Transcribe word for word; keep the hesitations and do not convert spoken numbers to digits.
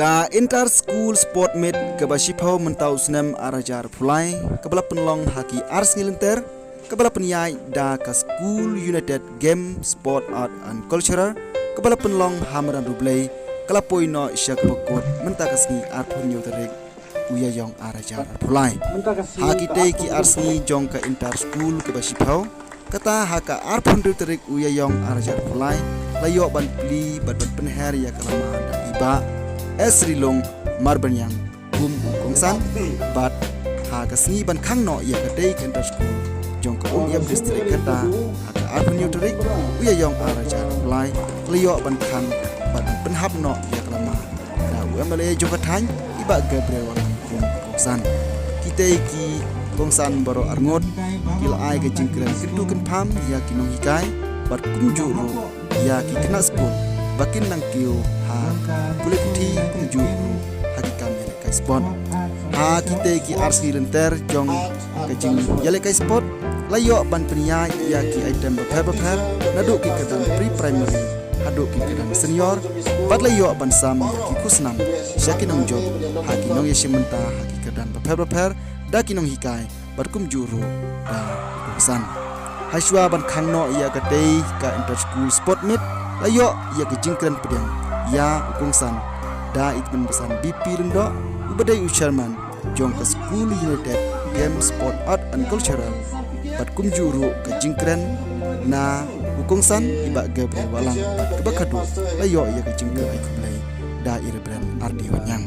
Ka Inter School Sport Meet kaba shiphew mynta u snem ar hajar arphew lai, kaba la pynlong ha ki ar sngi lynter, kaba la pynïaid da ka School United Game Sport Art and Cultural, kaba la pynlong ha Madan Rublei, ka la poi noh sha kaba kut mynta ka sngi arphew hynñiew tarik u Ïaïong ar hajar arphew lai. Ha kitei ki ar sngi jong ka Inter School kaba shiphew, kata ha ka arphew hynriew tarik u Ïaïong ar hajar arphew lai, la ïoh ban plie bad ban pynher ïa ka lama da i Bah S Rilung Marbaniang kum u kongsan, bad ha ka sngi ban khang noh ïa katei ka Inter School jong ka Umïap District, kata ha ka arphew hynñiew tarik u Ïaïong ar hajar arphew lai, la ïoh ban khang bad ban pynhap noh ïa ka lama da u M L A jong ka thaiñ, i Bah Gabriel Wahlang kum u kongsan. Kitei ki kongsan baroh arngut ki la ai ka jingkren kyntu kynpham ïa ki nonghikai bad kumjuh ruh ïa ki khynnah skul ba kin nang kiew ha pule puthi, kumjuh ruh ha ki kam ïalehkai sport. Ha kitei ki ar sngi lynter jong ka jingïalehkai sport, la ïoh ban pynïaid ïa ki item bapher bapher, naduh ki kyrdan pre-primary haduh ki kyrdan senior, bad la ïoh ban sam ïa ki khusnam sha ki nongjop ha ki nongïashim bynta ha ki kyrdan bapher bapher da ki nonghikai bad kumjuh ruh da u kongsan. Hashwa ban khang noh ïa katei ka Inter School Sport Meet, la ïoh ïa ka jingkren pdiang ïa u kongsan da i Tymmen Basan B P Lyngdoh, uba dei u chairman jong ka School United Game Sport Art and Cultural, bad kumjuh ruh ka jingkren na u kongsan i Bah Gabriel Wahlang, bad kaba khadduh la ïoh ïa ka jingkyrmen khublei da i Reverend R D Wanniang.